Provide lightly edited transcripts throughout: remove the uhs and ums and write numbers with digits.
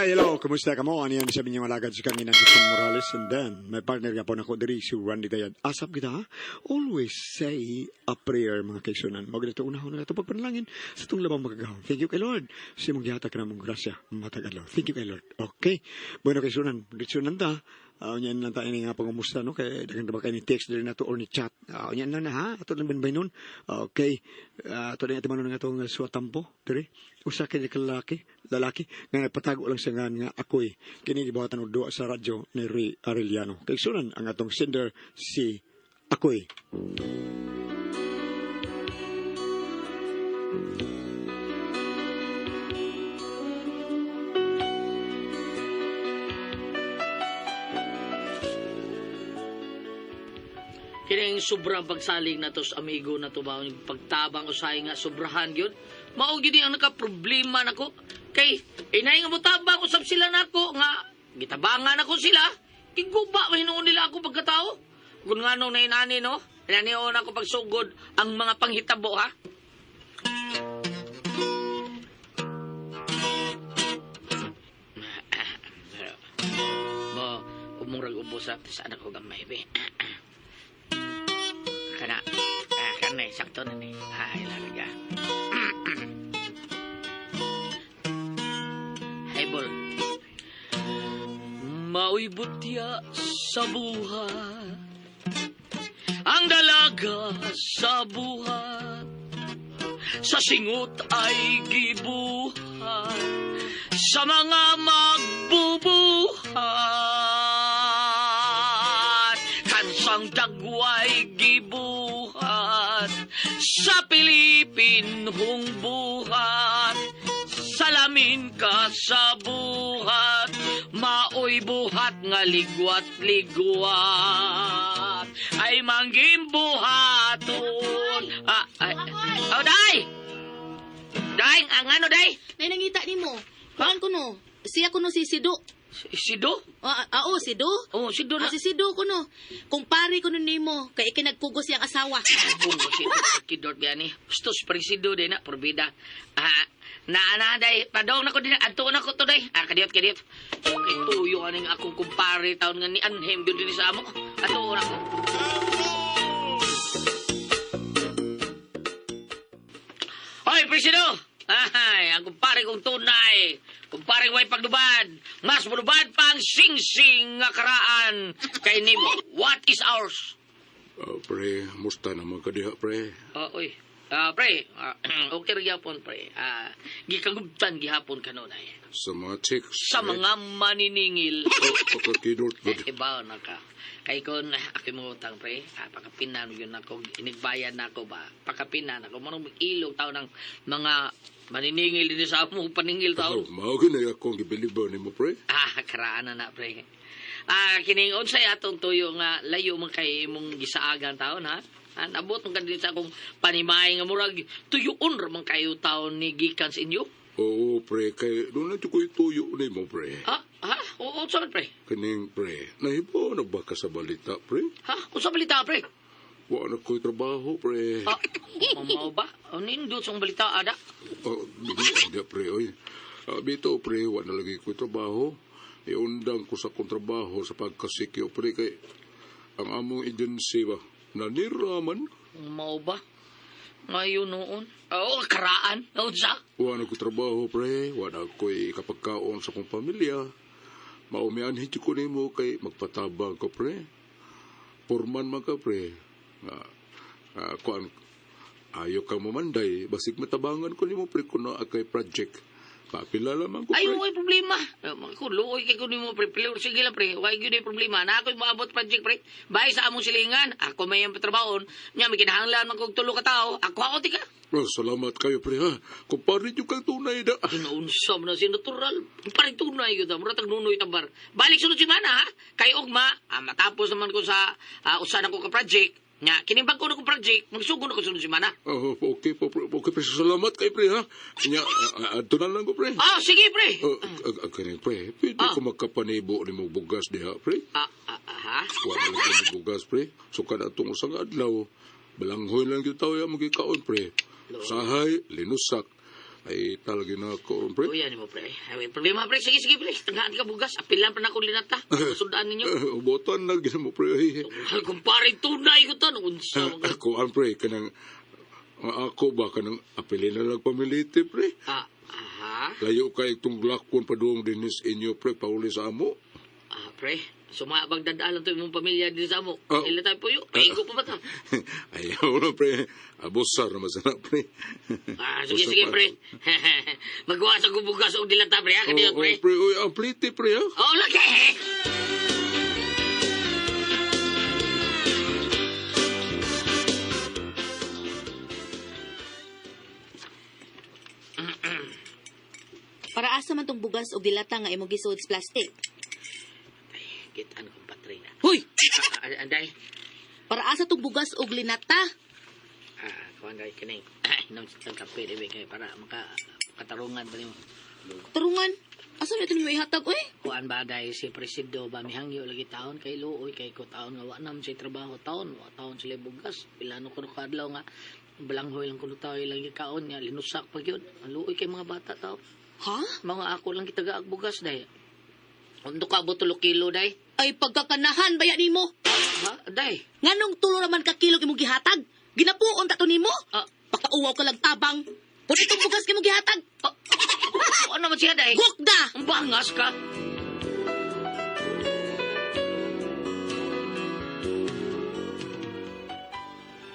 Hi, hello. Kumusta ka mo? Ano yan sa inyong alagad si Kanginan si Tom Morales. And then, may partner ka po na ko diri si Randy Dayad. Asap kita, ha? Always say a prayer, mga kaisunan. Maganito unahon na ito pagpanalangin sa itong labang magagahom. Thank you kay Lord. Sa imong gihatag ka namong grasya, matag adlaw. Thank you kay Lord. Okay. Bueno, kaisunan, ditsunan ta. Unyan lang tayo nga pangumusta, no? Kay daghan ba kay ni text diri nato or ni chat. Unyan lang na, ha? Ato lang banbay nun. Okay. Ato lang atimanon nga atong suwatampo diri. Usa kay ka lalaki nga nagpatago lang siya nga ako'y kini gibuhatan og duwa sa radyo ni Ray Arellano. Kay sunan ang atong sender si Akoy. Kining sobrang pagsalig na to sa amigo na to ba pagtabang usahay nga sobrahan gyud. Mao gyud ang nakaproblema nako kay inay nga motabang usab sila nako nga gitabangan nako sila. Giguba man hinuon nila ako pagkatao. Kung ngano na inani no, inani na ako pagsugod ang mga panghitabo ha. Mo umurag ubos sa anak ko gamay be. Kana, kana, sakto na ni. Ay, larga. Hey, bol. Mao'y butya sa buhat, ang dalaga sa buhat, sa singot ay gibuhat, sa mga magbubuhat, kansang dagway gibuhat, sa Pilipin hong buhat, salamin ka sa buhat, maoy buhat nga ligwat-ligwat, ay manggim buhaton. Ay, oh, day! Day, ang ano, day? Nay nangita nimo. Kuan ko no. Siya kuno si Sido. Sido? Oo, Sido. Oh, Sido na. Si Sido kuno. Kumpare kuno nimo kay ikinagkugos siyang asawa. Bungo si Kidort gani. Gustos presido din na porbida. Na day padong nako din adto nako to day. Kadiyot kadiyot. Okay, tuyo aning akong kumpare taon nga ni Anhem gyud dinhi sa amo. Adto nako. Hoy, presido! Ay, ang kumpare kong tunay. Kumpare way pagdubad. Mas mulubad pa ang sing-sing nga karaan kay nimo. What is ours? Pre, musta naman ka diha, pre? Oy. Pre, okay ra gyapon, pre. Gikagubtan gihapon kanunay. Sa mga chicks. Sa mga maniningil. Oh, pagkakidort ko. Ibaw na ka. Kay kon ako mo utang, pre. Pakapinan yun ako. Inigbayan na ako ba? Pakapinan ako. Manong ilog tao ng mga maniningil din sa among paningil tao. Oh, mao gyud akong gibiliban nimo, pre. Karaan na na, pre. Kining unsay atong tuyo nga layo man kay imong gisaagan taon, ha? Nabot man ka din sa akong panimay nga murag tuyuon ra man kayo taon ni gikan sa inyo. Oo, pre, kay doon na ko'y tuyo nimo, pre. Ha? Ha? Oo, unsa man, pre? Kining, pre, nahibo na ba ka sa balita, pre? Ha? Unsa balita, pre? Wa na ko'y trabaho, pre. Mamaw ba? Nindot sa balita, ada? Oh, di, pre, oy. Bito, pre, wa na lagi ko'y trabaho. Iundang ko sa akong trabaho sa pagkasikyo, pre, kay ang among agency ba, naniraman. Mao ba? Ngayon noon? Oo, karaan. Unsa? Wa na ko'y trabaho, pre. Wa na ko'y kapagkaon sa akong pamilya. Maumianhin ko nimo kay magpatabang ko, pre. Purman man ka, pre. Kuan, ayaw kang mamanday. Basig matabangan ko nimo, pre, kuno akay project. Papilala man ko, Ay, pre. way problema. Kung luoy kay kuno mo, pre. Sige lang, pre. Way gyud ay problema. Na ako'y moabot project, pre. Bay sa among silingan. Ako may ang trabaon. Nya, may kinahanglan man kog tulo ka tao. Ako tika. Oh, salamat kayo, pre, ha. Kumpare nyo kang tunay na. Ginaunsa mo na siya natural. Parang tunay yun. Mura tag nunoy tabar. Balik sunod si mana, ha? Kay Ugma, matapos naman ko sa usan ako ka project. Nya, kining bag ko na ko project, magsugod na ko sunod si mana. Oh, okay po, pre. Okay, pre. Salamat kayo, pre, ha. Nya, adto na lang ko, pre. Sige, pre. Kani, pre, pwede ko magkapanibo ni mo bugas diha, pre. Ha? Wala lang ko bugas, pre. So, kada atong usang adlaw, balanghoy lang yung tao ya magikaon, pre. Sahay, linusak. Ay talagi na ako ron, pre. Uyan mo, pre. Ay, may problema, pre. Sige, sige, pre. Tanghaan ka bugas. Apilan pa na akong linata. Sundaan ninyo. Ubotan na gina mo, pre. Ay, Mahal kumpare, tunay ko to. Unsa man ka. Ako, an, pre, kanang, ako ba, kanang apilin na lang pamiliti, pre. Ah, aha. Layo kay itong lakon padung dinis inyo, pre, pauli sa amo. Ah, pre. Sumabag dadaan lang to imong pamilya din sa amo. Oh. Ila tayo puyo. Paigo pa ba ta? Ayaw na, pre. Abusar naman sana, pre. Ah, sige, sige, pre. Magawa sa bugas og dilata, pre. Ha, kaniyo, Oh, pre. oh, pre, uy, ang pliti, pre, ha? Oh, lagi! Para asa man tong bugas og dilata nga imong gisuod sa plastic? Kitaan kong patrina. Huy! Ah, ah, anday. Para asa tong bugas og linata? Ah, kuan day kining. Inom sa kape dili kay para maka katarungan pa nimo. Tarungan. Asa na ito nimo ihatag oy? Kuan ba day si presido ba mihangyo lagi taon kay luoy kay ko taon nga wa nam say trabaho taon, wa taon sila bugas. Pila no kuno kadlaw nga balanghoy lang kuno tawo ilang gikaon nga linusak pa gyud. Luoy kay mga bata taon. Ha? Mga ako lang gitagaag bugas day. Undo ka abot tulo kilo day. Ay pagkakanahan baya nimo. Ha, day. Nganong tulo raman ka kilo imong gihatag? Ginapuon ta to nimo? Ah. Pakauwaw ka lang tabang. Pud itong bugas imong gihatag. Ah, ano man siya day? Gukda! Ang bangas ka.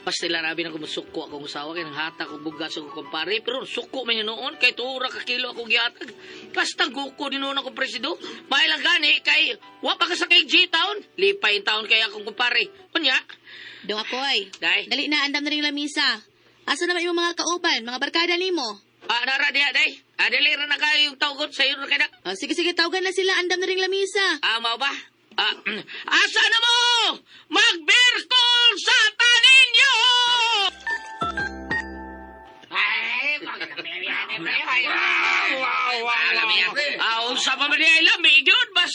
Pastila rabi na kumusuko akong usawa kay nang hatak og bugas akong kumpare pero suko man yun noon kay tuura ka kilo akong gihatag. Basta guko din noon akong presido. May lang gani kay wa pa ka sa kay G town. Lipay in taon kay akong kumpare. Unya, Dong ako ay. Day. Dali na, andam na rin lamisa. Asa naman imong mga kauban, mga barkada nimo? Ah, nara diha day. Ah, dili ra na kayo yung tawgon sa iyo ra kay na. Oh, sige, sige, tawagan na sila, andam na rin lamisa. Ah, mao ba? Ah, asa na mo? Magbirkol sa taninyo! Ay, wow, Ah, unsa pa man ay lami gyud bas.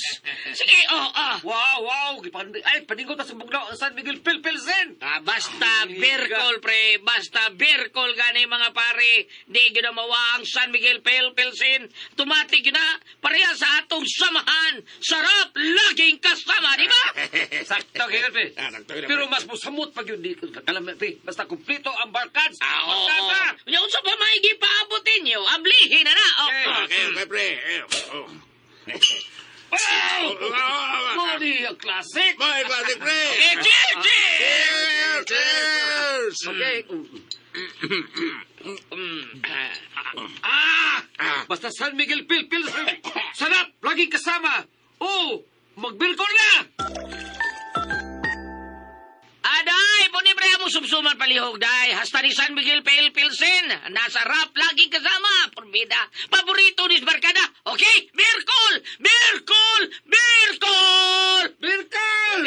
Sige, oh, ah. Wow, wow! Ay, paningot na sa bugnaw ang San Miguel Pilpilsen! Ah, basta birkol pre, basta birkol gani mga pare. Di gyud na mawa ang San Miguel Pilpilsin. Tumati gyud na pareha sa atong samahan. Sarap laging kasama, di ba? Sakto, kaya pre. Ah, sakto, pre. Pero mas musamot pag yun dito. Kalam, pre. Basta kumpleto ang barkads. Ah, oo. Barkada! Nya unsa pa may gipaabot ninyo? Ablihin na na. Oh. Okay. Okay, okay, pre. Eh, oh. Wow! Oh, Mali ang classic! Bye, classic, pre. Okay, cheers, cheers! Cheers! Cheers! Okay. Mm. Ah! Basta San Miguel Pilpilsen! Sarap! Laging kasama! Oh! Magbirkol na! Aday, puni pre mo sumsuman palihog day. Hasta ni San Miguel Pale Pilsen. Nasa rap laging kasama. Porbida. Paborito ni Barkada. Okay, Birkol! Birkol! Birkol! Birkol!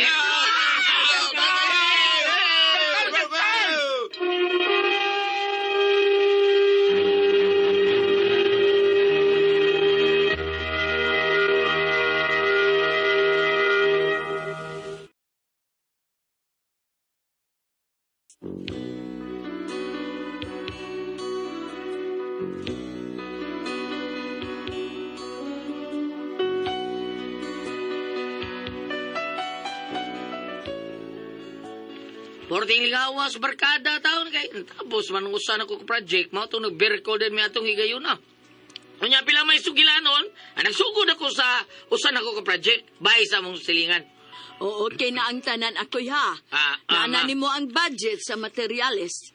Porting ligawas, barkada taon kay. Tapos manungusan ako ko project, mao tong nagbirkol din mi atong higayuna. Unya pila may sugilanon, ang nagsugod ako sa usan ako ka project, bay sa mong silingan. Oo, okay na ang tanan ako'y ha. Ah, ah, Naana ma. nimo ang budget sa materyales.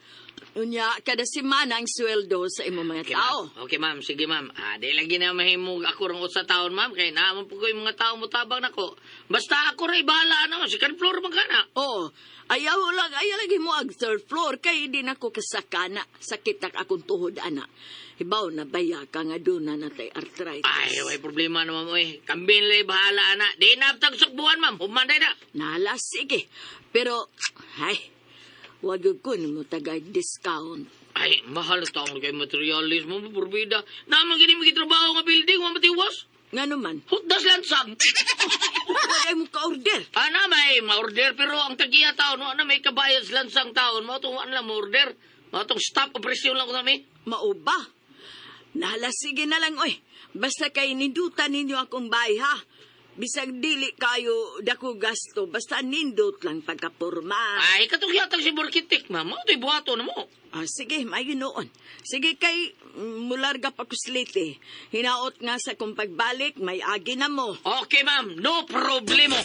Unya, kada semana ang sweldo sa imong mga Okay, tao. ma'am. Okay, ma'am. Sige, ma'am. Ah, di lagi na mahimog ako rong usa taon, ma'am. Kay naman po ko yung mga tao mo tabang nako. Basta ako rin, bahala na. Second floor man ka na. Oo, ayaw lang, ayaw lagi mo ang third floor kay di na ko kasakana. Sakit ak akong tuhod, ana. Hibaw na baya ka nga doon na natay arthritis. Ay, way problema na, ma'am. Uy. Kambin lang, bahala na. Di na sukbuhan, ma'am. Humanday na. Nala, sige. Pero, ay, wag ko mo tagay discount. Ay, mahal na taon kay materialis mo, porbida. Naman gini magitrabaho nga building, wa matiwas. Nga naman, Hutdas lansang. wag ay mo ka-order. Ana may ma-order pero ang tagiya taon wa na may kabayad sa lansang taon mo tong wala mo order. Mo tong stop operation lang ko nami. Mauba. Nahala, sige na lang, oy. Basta kay nindutan ninyo akong bahay, ha? Bisag dili kayo dako gasto, basta nindot lang pagkapurma. Ay, katong yatag si Borkitik, ma'am. Mao to'y buhato na mo. Ah, sige, mayo noon. Sige kay mularga pa kuslite. Hinaot nga sa kong pagbalik, may agi na mo. Okay, ma'am. No problemo.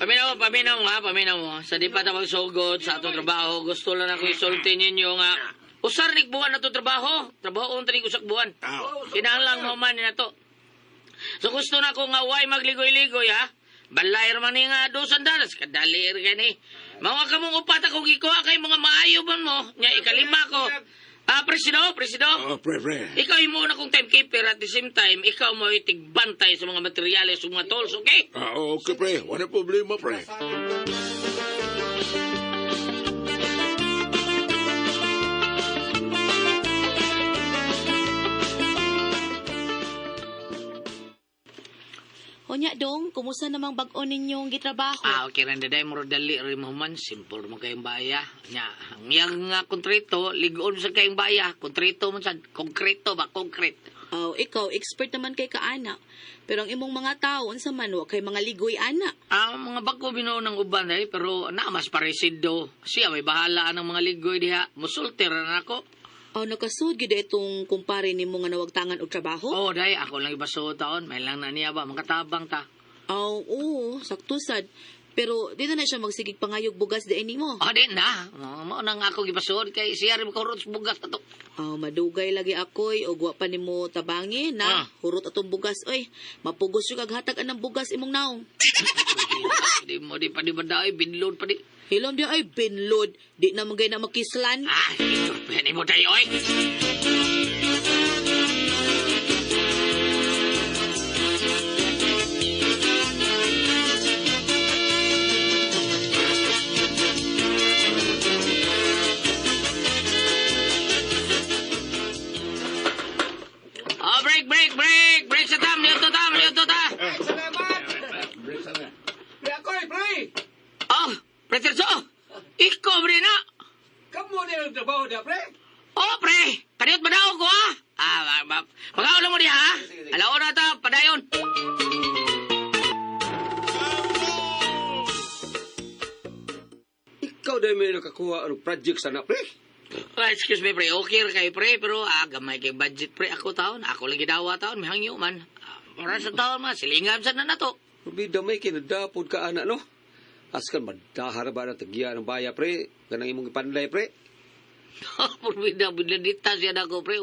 Paminaw, paminaw nga, paminaw mo. Sa di pa ta magsugod sa atong trabaho, gusto lang ako isulti ninyo nga. Usar nig buwan na to trabaho. Trabaho unta nig usak buwan. Kinahanglan mo man na to. So gusto na ko nga way magligoy-ligoy ha. Balay man ni nga dosan dalas kadali ra gani. Mga kamong upat ako gikuha kay mga maayo man mo. Nya ikalima ko. Ah, presido, presido. Oh, pre, pre. Ikaw yung muna kong timekeeper at the same time, ikaw mo itigbantay sa mga materyales ug mga tools, okay? Ah, okay, pre. Wala problema, pre. Unya dong, kumusta namang bag-o ninyong gitrabaho? Ah, okay rin daday mo dali rin mo man simple mo kayong baya. Nya, ang iyang nga kontrito, ligoon sa kayong baya, kontrito man sad, konkreto ba, konkret. Oh, ikaw expert naman kay kaana. Pero ang imong mga tao unsa man wa kay mga ligoy ana. Ah, mga bago binuo ng uban ay, pero na mas paresido. Siya may bahala ang mga ligoy diha. Musulti ra na ako. Oh, nakasud gyud itong kumpare nimo nga nawagtangan og trabaho? Oh, day ako lang ibasuo taon, may lang na niya ba makatabang ta. Oh, oo, sakto sad. Pero di na na siya magsigig pangayog bugas di nimo. Oh, di na. Mao na nga ako gibasuod kay siya rin makahurot sa bugas na to. Oh, madugay lagi ako'y og wa pa nimo tabangi na Ah. hurot atong bugas oy. Mapugos yung aghatag anang bugas imong naong. Di mo di pa di ba daw, binlod pa di. Hilom di ay binlod, di na magay na makislan. Ah, istorbe mo tayo, oy. Oh, break, break, break! Break sa tam! Liyo to tam! Liyo to ta! Pre, ako'y, pre! Oh, pre Terso! Ikaw, pre na! Kamu na ang trabaho na, pre! Oh, pre! Kaniyot madaog ko, ha? Ah, pag-aula mo diha, ha? Alaon na ta, padayon! Ikaw dahil may nakakuha ang project sana, pre. Ah, excuse me, pre. Okay ra kay pre, pero ah, gamay kay budget, pre. Ako taon, ako lang gidawa taon, may hangyo man. Ah, para sa taon, man, silingan sa na nato. Bida may kinadapod ka, anak, no? Askan, madahar ba na tagya ng baya, pre? Ganang imong ipanlay, pre. Purbida, bidaldita siya na ko, pre.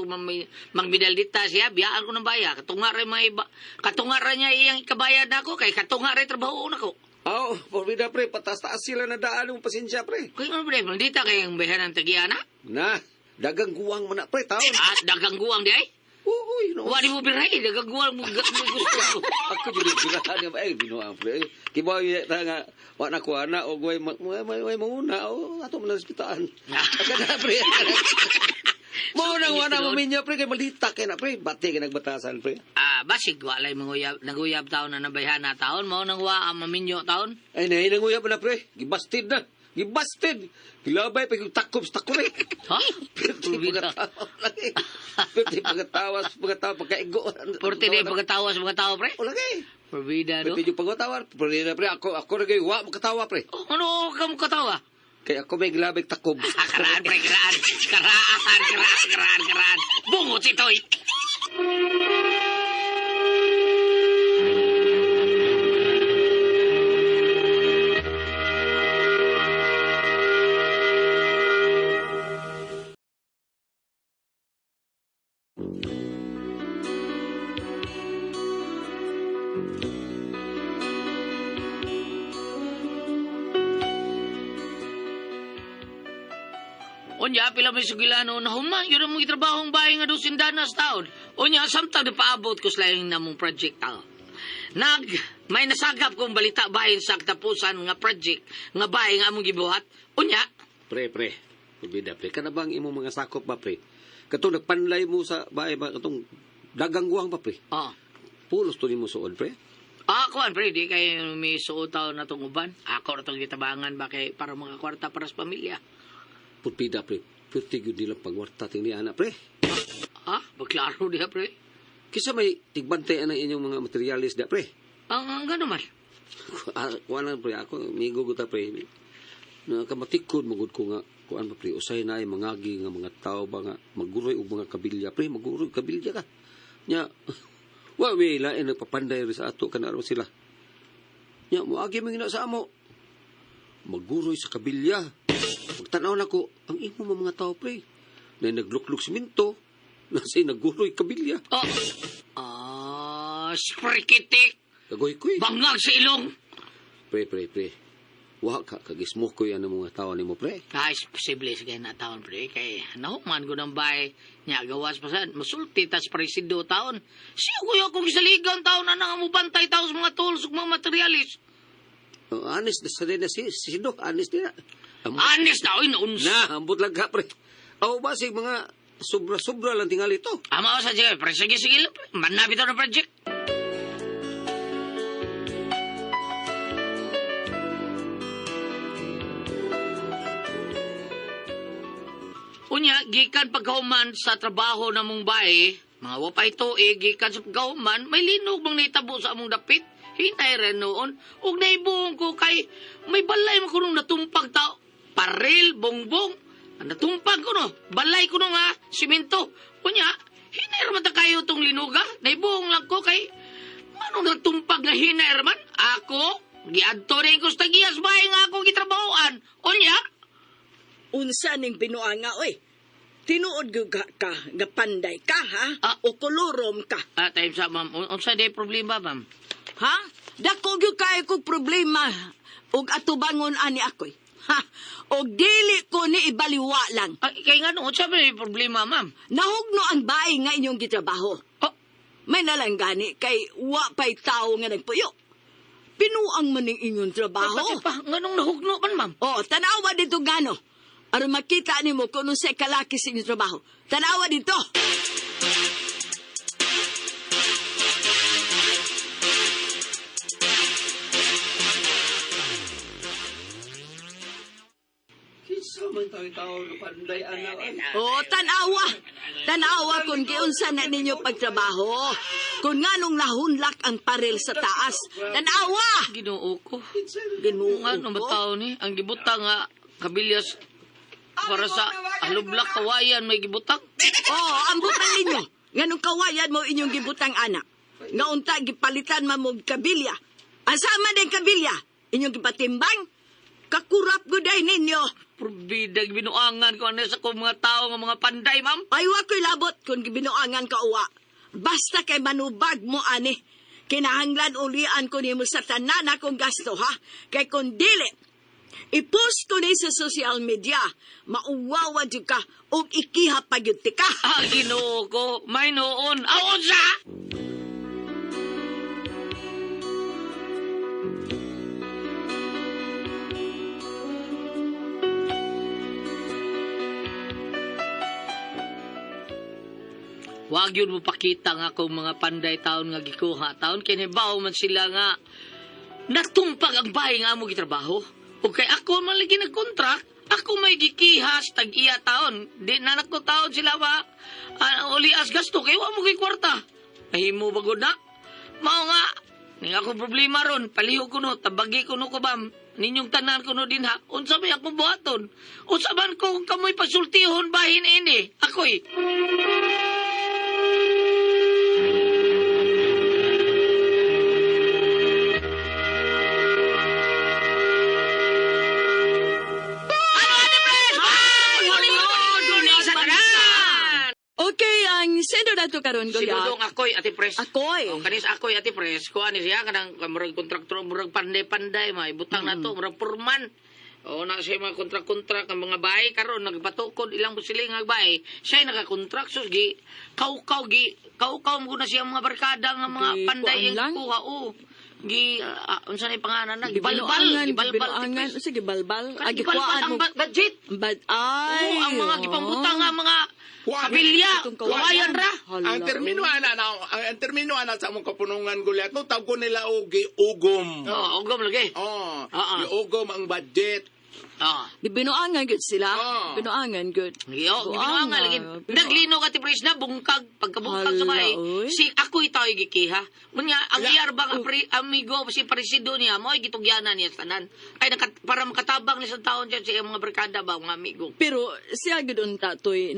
Magbidaldita siya, biyaan ko ng baya. Katunga rin mga iba, katunga rin niya iyang ikabayad na ako, kay katunga rin trabaho na ko. Aw, porbida, pre. Pataas-taas sila na daan ng pasensya, pre. Kaya nga, pre, maldita kayong bayan ng tagiana. Na, dagang guwang man na, pre, taon. At dagang guwang di ay. Uy, no. Wa di mo biray, dagang guwang mo gusto ko. Ako jud girahan niya ay binuang pre. Kibaw ta nga wa na ko ana og way way manguna o ato man ospital. Aka na pre. Mo nang wa na maminyo pre kay malita kay na pre, bati kay nagbatasan pre. Ah, basig walay manguyab, naguyab taon na nabayhan na taon, mao nang wa ang maminyo taon. Ay nay nanguyab na pre, gibasted na. Gibasted. Gilabay pa yung takob sa takore. Ha? Pirti pagkatawa lagi. Pirti pagkatawa, pagkatawa pagkaigo. Porte na yung pagkatawa sa mga tao, pre. O lagi. Porbida, no? Pirti yung pagkatawa, pre na pre ako ako lagi wa makatawa pre. Oh, ano ka mo katawa? Kay ako may gilabay takob. Ah, karaan, pre, karaan. Karaan, karaan, karaan, karaan. Bungot si Toy. Unya, pila may sugilano na human, yun ang mga trabahong bahay nga doon sindanas taon. Unya, samtang na paabot ko sa laing namong project taon. Nag, may nasagap kong balita bahin sa katapusan nga project nga bahay nga among gibuhat. Unya, Pre, pre. Bida, pre. Kana bang imong mga sakop ba, pre? Katong nagpanlay mo sa bahay ba, katong dagang guwang ba, pre? oh, Pulos to nimo suod, pre. Ah, kuan pre, di kay may suot taon na tong uban. Ako ra tong gitabangan ba kay para mga kwarta para sa pamilya. Pulpida, pre. Pwerte yun nilang pagwarta tingni anak, pre. Ha? Baklaro diha pre. Kisa may tigbantay ang inyong mga materialis da, pre. Ang gano man. Ah, kuan lang, pre. Ako, migo ko ta, pre. Nakamatikod, magud ko nga. Kuan pa, pre. Usay na ay mangagi nga mga tao ba nga. Maguroy og mga kabilya, pre. Maguroy, kabilya ka. Nya, wa may lain nagpapanday rin sa ato kanaro sila. Nya, moagi mo gina sa amo. Maguroy sa kabilya. Pagtanaw na ko, ang imo mga tao, pre. Na naglukluk siminto, nasa naguroy kabilya. Oh. Ah, sprikitik. Kagoy ko eh. Bangag sa ilong. Pre, pre, pre. Wa ka, kagismo ko yan ang mga tao nimo, pre. Ay, posible sa kaya na taon, pre. Kay, nahuman ko ng bay. Nya, gawas pa saan. Masulti, tas presido taon. Siya kuya kong isaligan taon na nang mubantay tao sa mga tools ug mga materialis. Oh, anis na sa na si Sido, anis nila. Anis na, oy, naunsa. Na, ambot lang ka, pre. Aw, basig mga sobra-sobra lang tingali ito. Ama sa sige, pre, sige, sige lang, pre. Manabi to na project. Unya, gikan pagkahuman sa trabaho na mong bae, mga wapay tuig, gikan sa pagkahuman, may linog bang naitabo sa among dapit? Hinay rin noon. Ug naibuong ko kay may balay mo kunong natumpag tao. Paril, bongbong. Natumpag ko no. Balay ko no nga, simento. Unya, hinay raman ta kayo tong linuga. Naibuong lang ko kay manong natumpag nga hinay raman? Ako, giadto rin ko sa tagiyas bahay nga ako gitrabahoan. Unya, Unsa ning binuanga oy? Tinuod gyud ka, ka nga panday ka ha? Ah. O kolorom ka? Ah, time sa ma'am. Unsa day problema, ma'am? Ha? Dako gyud kaayo kog problema ug atubangon ani akoy. Ha? Og dili ko ni ibaliwa lang. Ay, kay nga no, unsa may problema, ma'am? Nahugno ang bae nga inyong gitrabaho. Oh, May nalanggani kay wa pay tao nga nagpuyo. Pinuang man ning inyong trabaho. Pati pa, nganong nahugno man, ma'am? Oh, tanawa dito gano. Aron makita nimo kung unsay kalaki sa inyong trabaho. Tanawa dito. Kinsa man tao-tao nga panday anak. Oh, tanawa. Tanawa kung giunsa na ninyo pagtrabaho. Kung nganong nahunlak ang paril sa taas. Tanawa! Ginoo ko. Ginoo Kung ano ko. ba tao ni? Ang gibutang nga, kabilyas para sa halublak kawayan may gibutang. Oh, ang butang ninyo. Nganong kawayan mo inyong gibutang anak. Nga unta gipalitan man mo kabilya. Asa man din kabilya? Inyong gipatimbang? Kakurap guday ninyo. Probida, binuangan ko ano sa kong mga tao nga mga panday, ma'am. Ay, wa ko'y labot kung gibinuangan ka uwa. Basta kay manubag mo, ani. Kinahanglan ulian ko nimo sa tanan akong gasto, ha? Kay kung dili, i-post ko ni sa social media, mauwawa jud ka ug ikiha pa gyud ti ka. Ah, Ginoo ko, may noon. Ah, unsa? Wag yun mo pakita nga kung mga panday taon nga gikuha taon kinibaw man sila nga natumpag ang bahay nga amo gitrabaho. Ug kay ako man lagi nagkontrak, ako may gikihas tag iya taon. Di na nako taon sila ba ulias gasto kay wa mo kay kwarta. Mahimo ba gud na? Mao nga ning ako problema ron, palihog ko no, tabagi ko no ko bam. Ninyong tanan ko no din ha. Unsa may ako buhaton? Unsa man ko kamoy pasultihon bahin ini? Ako'y Ano, Ate Pres? Ay, huli sa tanan! Okay, ang sendo nato karon Si Dudong Akoy, Ate Pres. Akoy. Oh, kanis Akoy, Ate Pres. Kuha ni siya, kanang murag kontraktor, murag panday-panday, mga ibutang na to, murag purman. O na siya mga kontrak-kontrak ang mga bahay karon nagpatukod ilang siling nga bahay. Siya nakakontrak sus gi kaukaw gi kaukaw mo na siya mga barkada nga mga Gi, panday kuan ang lang. kuha o. Gi unsa na pangalan na gibalbal, gibalbal. Ate Gibinuangan, Pres. sige balbal. Kanang gibalbal ang budget. Bad ay. Oo, ang mga gipambutang nga mga Kabilya, Itong kawayan ra. Hala, Ang termino ana na ang termino ana sa among kapunungan gulyat no tawag ko nila og giugom. Oh, ugom lagi. Oh, Oo. giugom ang budget. Oh. Gibinuangan gud sila. Ah. Binuangan gud. Yo, gibinuangan lagi. Naglino ka ti Pres na bungkag pagkabungkag sa Hala, bahay. oy. Si ako itaw gikiha. Munya ang iyar bang amigo si presido niya mo gitugyanan niya sa tanan. Ay naka, para makatabang ni sa taon siya sa iyang mga barkada ba mga amigo. Pero siya gud unta toy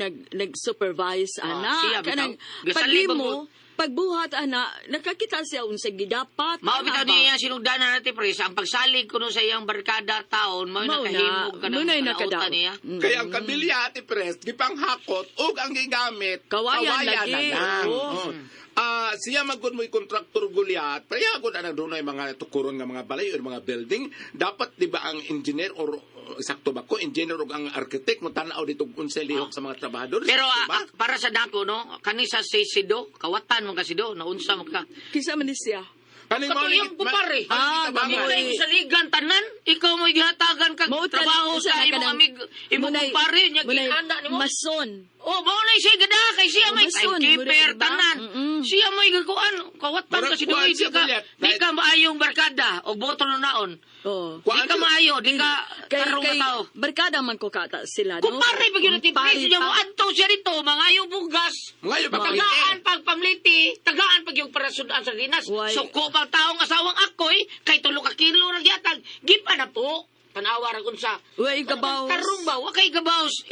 nag-supervise Ah, ana. siya bitaw. Kanang Gasalig paglimo, pagbuhat ana, nakakita siya unsa gidapat. Mao ana bitaw ba? niya iyang sinugdanan natin Pres, ang pagsalig kuno sa iyang barkada taon mao Mao na, nakahimog ka mao ng na'y panautan nakadaot. niya. Mm. Kaya ang kabilya ati Pres gipanghakot og ang gigamit Kawayan lagi. na lang. Oo. Oh. Ah, siya magud mo'y kontraktor gulyat. Pareha gud anang dunay mga tukuron nga mga balay or mga building. Dapat di ba ang engineer or sakto ba ko engineer og ang architect mo tan-aw dito unsay lihok sa mga trabahador. Pero Sakto ba? para sa dako no, kani sa Sido, kawatan mo ka Sido, naunsa mo ka. Kinsa man ni siya? Kani mao ni- Katuyang pupare. Ah, ma- Ikaw yung saligan tanan, ikaw mo gihatagan kag Mao tan- trabaho sa sa imong kanang- amigo, imong munay- kumpare nya munay gihanda nimo. Mason. Oh, mao na siya gada kay siya may Mason, timekeeper mura, diba? tanan. Mm-mm. Siya may gikuan, kawatan Murag ka si kuwan Duy, di siya, ka Juliet. di ka maayong barkada o boto na naon. Oh. Di Kuwan ka siya. maayo, di ka Kay karong kay nga tao. barkada man ko kata sila no. Kumpare pa gyud natin Kumpare preso niya pa. mo adto siya dito, mangayo bugas. Mangayo pa Tagaan pag pamliti, tagaan pag yung para sudan sa dinas. Why? Suko pag taong asawang akoy, kay tulo ka kilo ra gyatag. Gipa na po. Tanawa ra kun sa Way gabaws. Karong ba wa kay gabaws.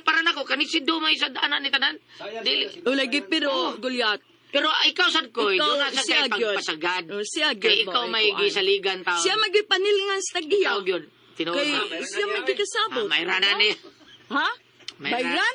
Para nako kani si Dumay sa daanan ni tanan. Dili. O lagi pero Goliath. Pero ikaw sad koy, Ikaw, doon na sa siya kay gyud. pagpasagad. Oh, siya gyud Kay ikaw mo, may ikuan. gisaligan taon. Siya magipanilngan sa tagiya. Ikaw gyud. Tinuod. Kay siya magkikasabot. Ah, may rana ni. Ha? May Bayran?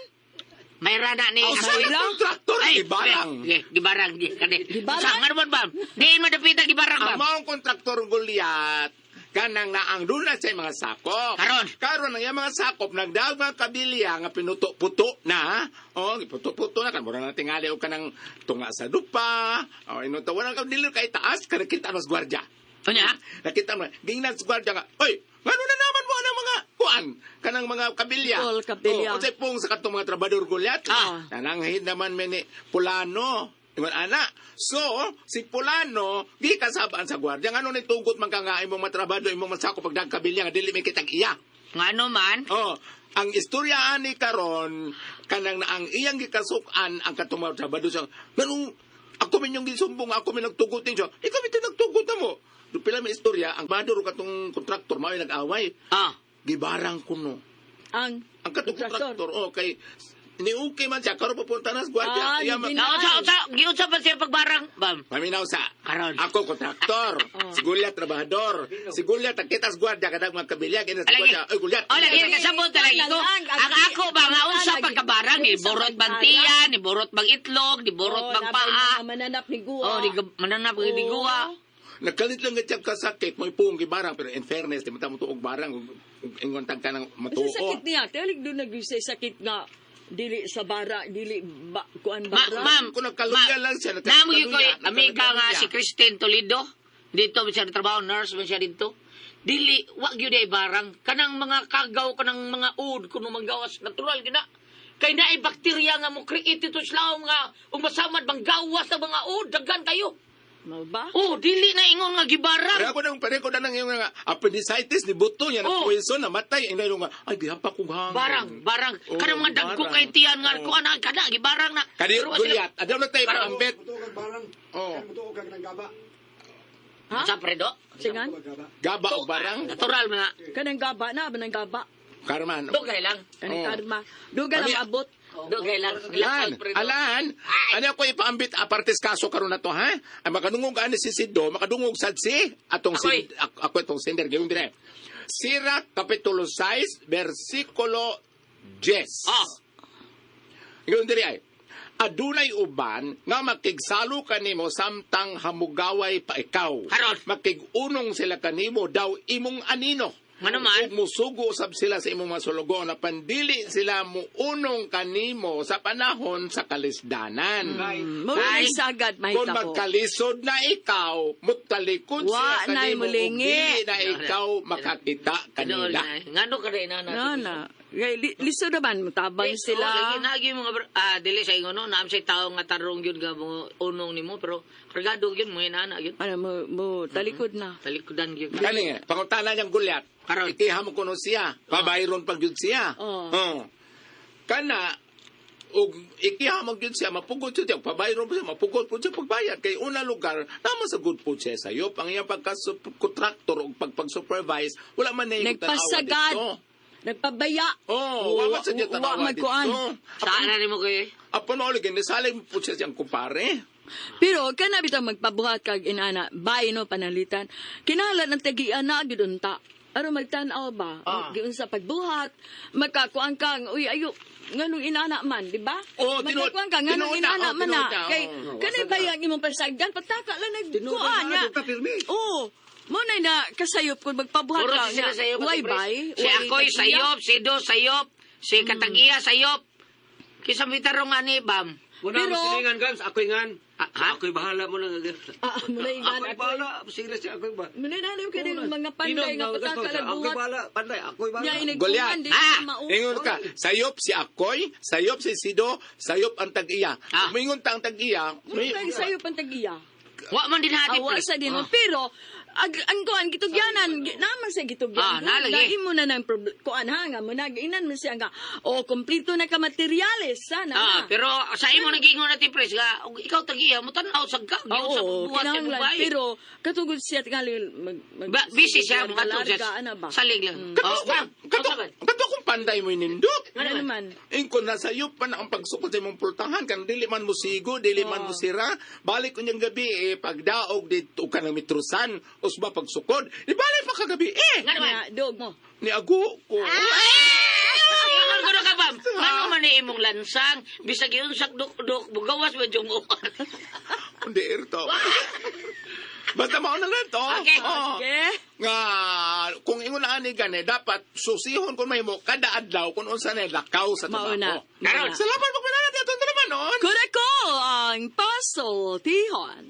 May rana ni. Oh, sa Akoy. kontraktor Ay, gibarang. Ge, gibarang gi kani. Gibarang? Sa nga bam. Diin madapita gibarang Ang bam. maong kontraktor gulyat kanang naang doon na sa mga sakop. Karon. Karon ang iyang mga sakop nagdaog mga kabilya nga pinuto-puto na. Oh, giputo-puto na kan mura na tingali og kanang tunga sa dupa. Oh, ingon tawanan ka dili kay taas kada kita mas gwardiya. Unya? Nakita mo, gingnan sa gwardiya nga, "Oy, ngano na naman mo anang mga kuan kanang mga kabilya." Putol, kabilya. Oh, unsay pong sa katong mga trabador gulyat. Ah. Nananghid naman mi ni Pulano. Ingon ana. So, si Pulano, di kasabaan sa gwardiya. Ngano ni tugot man ka nga imong matrabado, imong masako pag nagkabilya nga dili may kitag iya. Ngano man? Oh, ang istorya ani karon kanang na ang iyang gikasukan ang katong mga trabado siya. Nganong ako min yung gisumbong, ako min nagtugot siya. Ikaw min nagtugot na mo. Do pila may istorya, ang bador katong kontraktor mao nag-away. Ah. Gibarang kuno. Ang Ang katong kontraktor, oh, kay ni okay man siya karon papunta na sa gwardiya. Ah, Iya, ni Na unsa unsa giunsa pa siya pagbarang bam. Paminaw sa. Karon. Ako kontraktor. Oh. Si Goliath trabahador. Si Goliath ang kitas gwardiya kadag mga kabilya kina sa Alagi. gwardiya. Oy Goliath. Oh, lagi kasabot talaga ko. Ang ako ba nga unsa pagkabarang ni borot bang tiyan, ni borot bang itlog, ni borot bang paa. Mananap ni Guwa. Oh, di mananap di guwa. Nagkalit lang nga siya kasakit, may puong gibarang pero in fairness di mo ta mo tuog barang ug ingon tag ka ng matuo. Sa sakit niya, talig doon nag sakit nga dili sa bara, dili ba, kuan Ma, bara. ma'am, Kung nagkaluya lang siya, Namo gyud ko nagkaluya, amiga nga nagkaluya. si Christine Toledo. Dito man siya trabaho, nurse man siya dito. Dili wa gyud ay barang kanang mga kagaw kanang mga ud kuno manggawas natural gyud na. Kay naay bakterya nga mo create ito sa laom nga ug masamad manggawas sa mga ud daghan kayo. Mao ba? Oh, dili na ingon nga gibarang. Pero ako nang pareho na nang yung nga appendicitis ni buto niya na Oh. poison namatay ingay nga ay gihapa kong hangin. Barang, barang. Oh, Kanang mga dagko barang. kay tiyan nga Oh. kuan na kana gibarang na. Kani Pero sila- Goliath, adaw na tayo Barang. paambit. Mutuo kag barang. Oh. Mutuo kag nang gaba. Ha? Sa predo? Singan? Gaba. Gaba o barang? Natural man na. Kanang gaba na, banang gaba. Karman. Dugay lang. Kanang Oh. karma. Duga Kani- lang abot. Dugay lang. Alan, Predo. alan, ano ako ipaambit apartes kaso karon na to ha? Ang makadungog ani si Sido, makadungog sad si atong Ako'y. si ako, itong sender gayong dire. Sira kapitulo 6 versikulo 10. Ah. Gayong dire ay. Adunay uban nga makigsalo kanimo samtang hamugaway pa ikaw. Karon. Makigunong sila kanimo daw imong anino. Ngano man? Ug musugo usab sila sa imong mga sulugoon na pandili sila muunong kanimo sa panahon sa kalisdanan. Mao na Ay. sagad Kung mahita ko. magkalisod na ikaw, mutalikod Wa sila na'y kanimo ug mulingi. dili na ikaw makakita kanila. Ngano ka rin na Na na. Kay lisod naman mutabang Eh, sila. Oh, lagi nagi mga dili sa ingon no, naam say tawo nga tarong gyud nga mo unong nimo pero kargado gyud mo inana gyud. Ano mo mo talikod na. Talikudan gyud. Kani, pangutana niyang gulyat. Karon. Ikiha mo kuno siya. Pabayron pag yun siya. Oo. Oo. Kana, og ikiha mo gyud siya, mapugot siya, pabayron po siya, mapugot po siya pagbayad. Kay una lugar, naman sa good po siya sa'yo. Ang iyang pagka-contractor o pagpag-supervise, wala man na yung Nagpasagad. Nagpabaya. Oo, wala man sa niya Wa tanawa magkuan. dito. Saan na nimo kay? Apan mo ulit, nisalay mo po siya siyang kumpare. Pero kana bitaw magpabuhat kag inana, bay no panalitan. Kinahanglan ang tagian na gyud unta. Aron magtan-aw ba? Ah. Giunsa pagbuhat, magkakuan kang uy ayo nganong inana man, di ba? Oo, tinuod- magkakuan ka nganong tinuod na, inana oh, man na. tinuod na, Kay oo. kanay ba yang imong pasagdan pataka lang Tinuod nagkuan na, niya. adto ka, pirmi. Oo. Mo na na kasayop kung magpabuhat Puro ka. sila nga, sayop. Way Ate Pres. bay. Si way Akoy tagiya. sayop, si Do sayop, si Katagiya sayop. Kisa mitarong ani bam. Wala Pero- mo silingan, Gams. Ako'y ngan. Ah, ha? Ako'y bahala mo na. Ah, mo na ingan Ako'y akoy. bahala. Sige siya, ako'y bahala. Mo na na kay mga panday nga pataka lang Ako'y buhat. bahala. Panday, ako'y bahala. Nya Goliath. inigkuan di Ah! na mao. Ingon ka, sayop si Akoy, sayop si Sido, sayop ang tag-iya. Ah. Umingon ta ang tag-iya, may, May sayo pang tagiya. Wa man din hati Awa Pres. sa din mo. Ah. Pero, ang kuan, gitugyanan, naman sa gitugyanan. Ah, nalagi. Dahil mo na ng kuan ha, nga, mo na, inan mo siya nga, o, kumplito na ka materyales, sana Ah, na. pero sa imo nagingon na Pres nga og ikaw tagiya mo tan-aw sa ka Oo, sa pagbuhat sa kinahanglan. babae. Pero, katugod siya, tingali, mag, mag, Ba, busy siya mga larga, ano ba? Salig lang. Kato, Oh, bam. kato, Unsa man? kato kung panday mo nindot. Ano naman? Ingkon na sayop pa na ang pagsukod sa imong pultahan kan dili man mo sigo, dili man mo sira. Balik unyang gabi eh pagdaog dito ka ng mitrusan usba pagsukod. Di balik pa kagabi eh. Nga naman. Nga, dog mo. Ni ago ko. Ingon ko na ka bam. Ano man ni imong lansang bisag iunsak duk-duk bugawas ba jung Hindi irto. Basta mao na lang to. Okay. Oo. Okay? Nga kung ingon na ani gani dapat susihon kun mahimo kada adlaw kung unsa na lakaw sa Mao trabaho. na. Karon. Salamat pagpanalat ato naman noon. Kurako ang pasultihon.